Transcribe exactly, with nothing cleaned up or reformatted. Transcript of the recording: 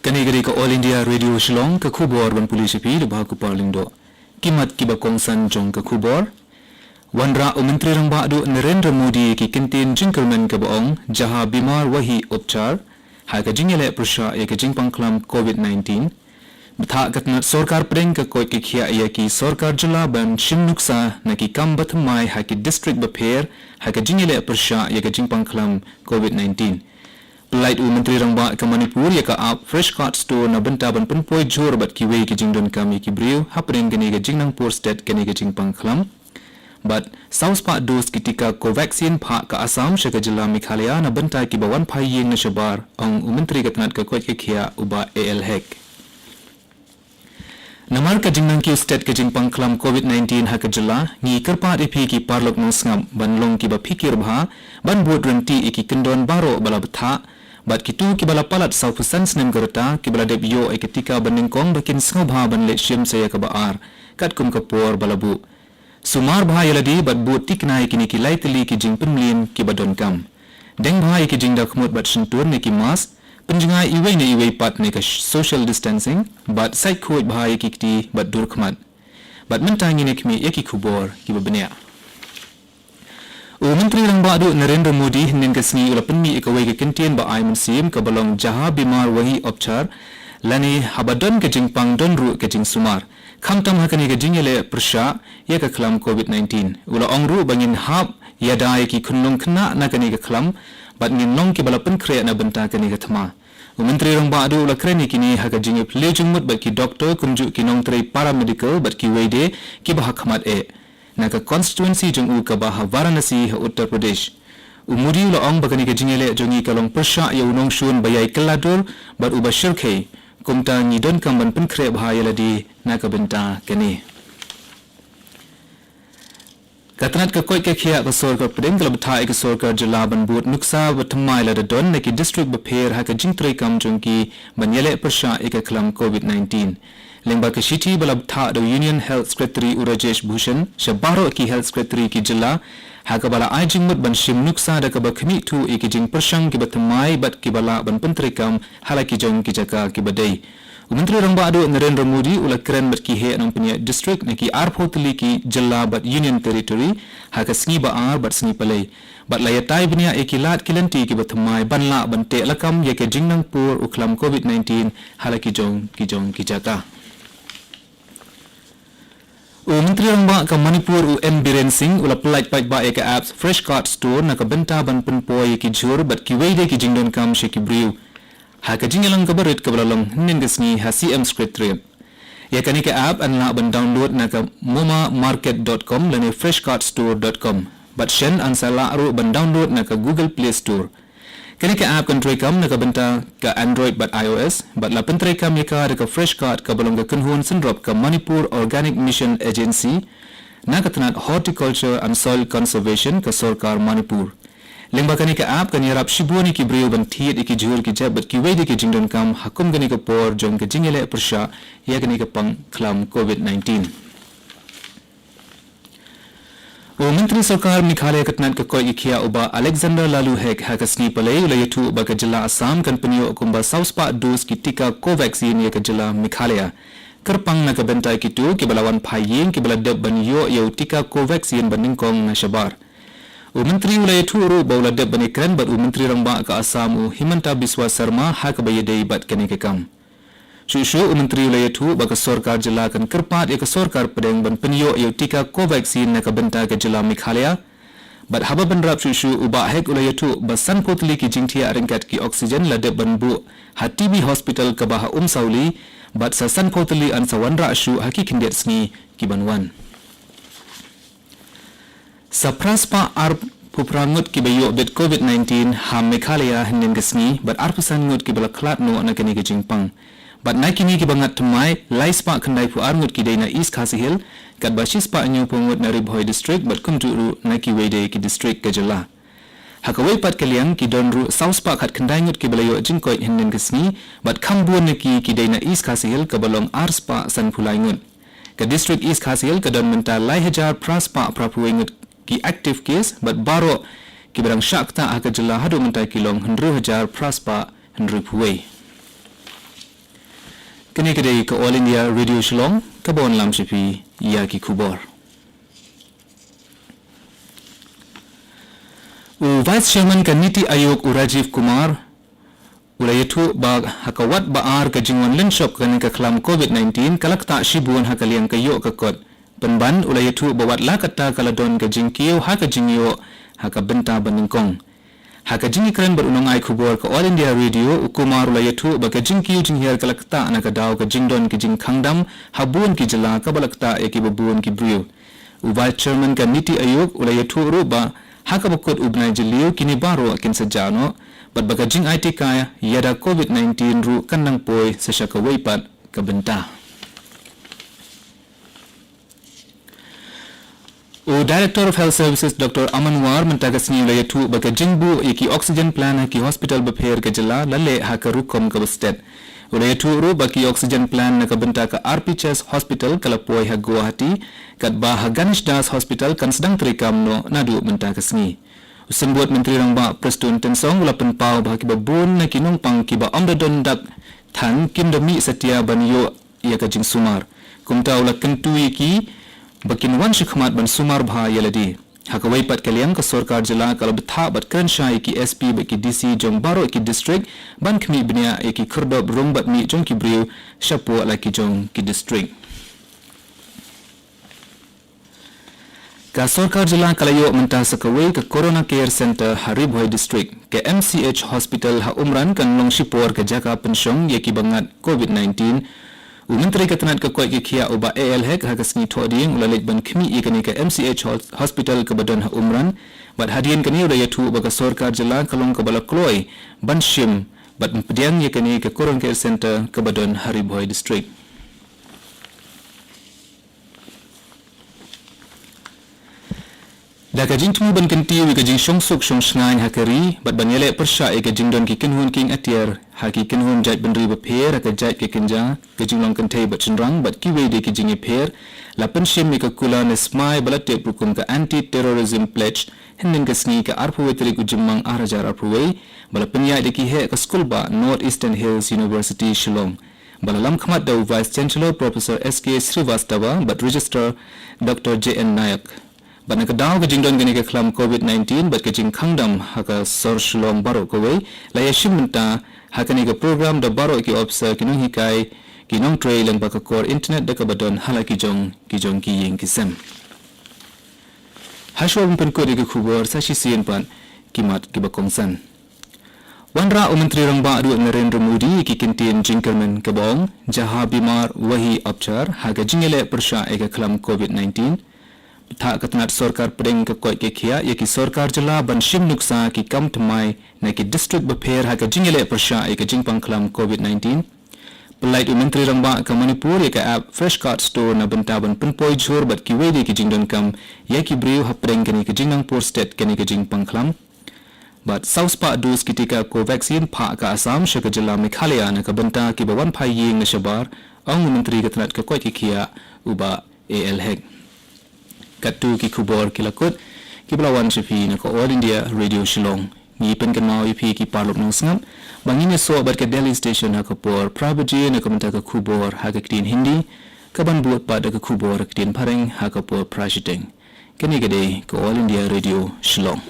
Kane ka dei ka All India Radio Shillong, ka khubor ban pule sha phi da bha ku Parling Doh. Ki mat kiba kongsan jong ka khubor. Wanrah u Myntri Rangbah Duh Narendra Modi ki kyntien jingkyrmen kaba ong, "Jahan bimar wahi upchar", ha ka jingïaleh pyrshah ïa ka jingpang khlam covid nineteen. Bthah ka tnat sorkar pdeng ka koit ka khiah ïa ki sorkar jylla ban shim nuksa na ki kam ba thymmai ha ki district bapher ha ka jingïaleh pyrshah ïa ka jingpang khlam covid nineteen. Pynlait u Myntri Rangbah ka Manipur ïa ka app Fresh Card Store na bynta ban pynpoi jhur bad kiwei ki jingdonkam ïa ki briew hapdeng kane ka jingnang por stet kane ka jingpang khlam. Bad saw spah dos ki tika Covaxin phah ka Assam sha ka jylla Meghalaya na bynta kiba wan phai ïing na shabar, ong u Myntri ka tnat ka koit ka khiah u Bah A L Hek. Namar ka jingnang kiew stet ka jingpang khlam covid nineteen ha ka jylla, ngi kyrpad ïa phi ki paralok nongsngap ban long kiba phikir bha, ban bud ryntih ïa ki kyndon baroh ba la bthah, bad kito kiba la palat sawphew san snem ka rta kiba la dep ïoh ïa ka tika banyngkong ba kin sngewbha ban leit shim sa ïa kaba ar, katkum ka por ba la buh. Sumar bha ïa lade bad bud thikna ïa kine ki lai tylli ki jingpynmlien kiba donkam. Deng bha ïa ki jingdakhmut bad shyntur ne ki mask, pynjngai iwei na iwei pat ne ka sh-, social distancing, bad sait khuid bha ïa ki kti bad dur khmat. Bad mynta ngin ïa khmih ïa ki khubor kiba bniah. U Myntri Rangbah Duh Narendra Modi hynnin ka sngi u la pynmih ïa kawei ka kyntien ba ai mynsiem kaba long, "Jahan bimar wahi upchar", lane, "Haba don ka jingpang don ruh ka jingsumar", khamtam ha kane ka jingïaleh pyrshah ïa ka khlam covid nineteen. U la ong ruh ba ngin hap ïada ïa ki khunlung khynnah na kane ka khlam, bad ngin long kiba la pynkhreh na bynta kane ka thma. U Myntri Rangbah Duh u la kren ïa kine ha ka jingïapyllait jingmut bad ki doktor kumjuh ki nongtrei paramedical bad kiwei de kiba ha khmat eh, na ka constituency jong u kaba ha Varanasi ha Uttar Pradesh. U Modi u la ong ba kane ka jingïaleh jong ngi ka long pyrshah ïa u nongshun ba ïai kylla dur bad uba shyrkhei, kumta ngi donkam ban pynkhreh bha ïa lade na ka bynta kane. Ka tnat ka koit ka khiah ka sorkar pdeng ka la bthah ïa ka sorkar jylla ban bud nuksa ba thymmai lada don na ki district bapher ha ka jingtreikam jong ki ban ïaleh pyrshah ïa ka khlam covid nineteen. Lyngba ka shithi ba la bthah da u Union Health Secretary u Rajesh Bhushan sha baroh ki Health Secretary ki jylla, ha kaba la ai jingmut ban shim nuksa da kaba khmih thuh ïa ki jingpyrshang kiba thymmai bad kiba lah ban pyntreikam ha la ki jong ki jaka kiba dei. U Myntri Rangbah Duh Narendra Modi u la kren bad ki heh nongpynïaid district na ki arphew tylli ki jylla bad Union Territory ha ka sngi ba ar bad sngi palei, bad la ïatai bniah ïa ki lad ki lynti kiba thymmai ban lah ban teh lakam ïa ka jingnang pur u khlam covid nineteen ha la ki jong ki jong ki jaka. U Myntri Rangbah ka Manipur u N Biren Singh u la pynlait paidbah ïa ka app Fresh Card Store na ka bynta ban pynpoi ïa ki jhur bad kiwei de ki jingdonkam sha ki briew, ha ka jingïalang kaba rit kaba la long hynnin ka sngi ha C M Secretariat. Ïa kane ka app yn lah ban download na ka momamarket dot com lane fresh card store dot com. Bad shen yn sa lah ruh ban download na ka Google Play Store. Kane ka app kan treikam na ka bynta ka Android bad I O S, bad la pyntreikam ïa ka da ka Fresh Card kaba long ka kynhun synrop ka Manipur Organic Mission Agency, na ka tnat Horticulture and Soil Conservation ka sorkar Manipur. Lyngba kane ka app kan ïarap shibun ïa ki briew ban thied ïa ki jhur ki jep bad kiwei de ki jingdonkam ha kum kane ka por jong ka jingïaleh pyrshah ïa kane ka pang khlam covid nineteen. U Myntri Sorkar Meghalaya ka tnat ka koit ka khiah u Bah Alexander Laloo Hek ha ka sngi palei u la ïathuh ba ka jylla Assam kan pynïoh kumba saw spah dos ki tika Covaxin ïa ka jylla Meghalaya, kyrpang na ka bynta kito kiba la wan phai ïing kiba la dep ban ïoh ïa u tika Covaxin ba nyngkong na shabar. U Myntri u la ïathuh ruh ba u la dep ban ïakren bad u Myntri Rangbah ka Assam u Himanta Biswa Sarma ha kaba ïadei bad kane ka kam. Shuh shuh u Myntri u la ïathuh ba ka sorkar jylla kan kyrpad ïa ka sorkar pdeng ban pynïoh ïa u tika Covaxin na ka bynta ka jylla Meghalaya. Bad haba bynrap shuh shuh u Bah Hek u la ïathuh ba sanphew tylli ki jingthiah ryngkat ki oxygen la dep ban buh ha T B hospital kaba ha Umsawli, bad sa sanphew tylli yn sa wanrah shuh ha ki khyndiat sngi ki ban wan. Sa phra spah arphew phra ngut kiba ïoh beit covid nineteen ha Meghalaya hynnin ka sngi, bad arphew san ngut kiba la khlad noh na kane ka jingpang. Bad na kine kiba ngat thymmai, lai spah khyndai phew ar ngut ki dei na East Khasi Hills, katba shi spah hynñiew phew ngut na Ri Bhoi District, bad kumjuh ruh na kiwei de ki district ka jylla. Ha kawei pat ka liang, ki don ruh saw spah khatkhyndai ngut kiba la ïoh jingkoit hynnin ka sngi, bad kham bun na ki ki dei na East Khasi Hills kaba long ar spah sanphew lai ngut. Ka District East Khasi Hills ka don mynta lai hajar phra spah phraphew wei ngut ki active case, bad baroh kiba dang shah ktah ha ka jylla haduh mynta ki long hynriew hajar phra spah hynriewphew wei. Kane ka dei ka All India Radio Shillong, kaba wanlam sha phi ïa ki khubor. U Vice Chairman ka NITI Aayog, u Rajiv Kumar, u la ïathuh ba ha ka wat ba ar ka jingwan lynshop kane ka khlam COVID nineteen ka la ktah shibun ha ka liang ka ïoh ka kot. Pynban, u la ïathuh ba wat la katta ka la don ka jingkiew ha ka jingïoh ha ka bynta ba nyngkong. Ha ka jingïakren bad u nongai khubor ka All India Radio, u Kumar u la ïathuh ba ka jingkiew jinghiar ka la ktah na ka daw ka jingdon ki jingkhang dam ha bun ki jylla, kaba la ktah ïa kiba bun ki briew. U Vice Chairman ka NITI Aayog u la ïathuh ruh ba ha kaba kut u bnai Jylliew kine baroh kin sa jah noh, bad ba ka jingaiti kai ïada COVID nineteen ruh kan nang poi sa sha kawei pat ka bynta. U Director of Health Services, Doctor Aman War, mynta ka sngi u la ïathuh ba ka jingbuh ïa ki oxygen plant ha ki hospital bapher ka jylla la leh ha ka rukom kaba stet. U la ïathuh ruh ba ki oxygen plant na ka bynta ka R P Chest Hospital ka la poi ha Guwahati, katba ha Ganesh Das Hospital kan sdang treikam noh naduh mynta ka sngi. U Symbud Myntri Rangbah Prestone Tynsong u la pynpaw ba ha kiba bun na ki nongpang kiba ym da don dak than kim da mih satia ban ïoh ïa ka jingsumar. Kumta u la kyntu ïa ki ba kin wan shakhmat ban sumar bha ïa lade. Ha kawei pat ka liang, ka sorkar jylla ka la bthah bad kren shai ïa ki S P bad ki D C jong baroh ki district ban khmih bniah ïa ki khyrdop rung bad mih jong ki briew shapoh la ki jong ki district. Ka sorkar jylla ka la ïoh mynta sa kawei ka Corona Care Center ha Ri Bhoi District. Ka M C H Hospital ha Umran kan long shipor ka jaka pynshong ïa kiba ngat COVID nineteen. U Myntri ka tnat ka koit ka khiah, u Bah A L Hek, ha ka sngi Thohdieng u la leit ban khmih ïa kane ka M C H hos-, Hospital kaba don ha Umran. Bad hadien kane u la ïathuh ba ka sorkar jylla ka long kaba la kloi ban shim bad pdiang ïa kane ka Corona Care Center kaba don ha Ri Bhoi District. Da ka jingthmu ban kyntiew ïa ka jingshongsuk shongshngaiñ ha ka ri, bad ban ïaleh pyrshah ïa ka jingdon ki kynhun kieng atiar ha ki kynhun jaitbynriew bapher ha ka jait ka kynja, ka jinglong kynthei bad shynrang, bad kiwei de ki jingïapher, la pynshim ïa ka kular ne smai ba la tip ruh kum ka Anti-Terrorism Pledge, hynnin ka sngi ka arphew wei tarik u Jymmang ar hajar arphew wei, ba la pynïaid da ki heh ka skulbah North Eastern Hills University Shillong. Ba la lam khmat da u Vice Chancellor Professor S K Srivastava bad Registrar Doctor J N Nayak. Bad na ka daw ka jingdon kane ka khlam COVID nineteen bad ka jingkhang dam ha ka sor Shillong baroh kawei, la ïashim bynta ha kane ka program da baroh ki ophisar, ki nonghikai, ki nongtrei lyngba ka kor internet da kaba don ha la ki jong, ki jong ki ïing ki sem. Hashwa ban pynkut ïa ka khubor, sa shisien pat ki mat kiba kongsan. Wanrah u Myntri Rangbah ruh Narendra Modi ïa ki kyntien jingkyrmen kaba ong, Jahan Bimar Wahi Upchar, ha ka jingïaleh pyrshah ïa ka khlam COVID nineteen. Bthah ka tnat sorkar pdeng ka koit ka khiah ïa ki sorkar jylla ban shim nuksa ki kam thymmai na ki district bapher ha ka jingïaleh pyrshah ïa ka jingpang khlam COVID nineteen. Pyllait u Myntri Rangbah ka Manipur ïa ka app Fresh Card Store na bynta ban pynpoi jhur bad kiwei de ki jingdonkam ïa ki briew hapdeng kane ka jingnang por stet kane ka jingpang khlam. Bad saw spah dos ki tika Covaxin phah ka Assam sha ka jylla Meghalaya na ka bynta kiba wan phai ïing na shabar, ong u Myntri ka tnat ka koit ka khiah, u Bah A L Hek. Katto ki khubor ki la kut, kiba la wan sha phi na ka All India Radio Shillong. Ngi pynkynmaw ïa phi ki paralok nongsngap ba ngin ïasoh bad ka Delhi Station ha ka por phra baje na ka bynta ka khubor ha ka ktien Hindi, kaban bud pat da ka khubor ha ka ktien Phareng ha ka por phra shiteng. Kane ka dei ka All India Radio Shillong.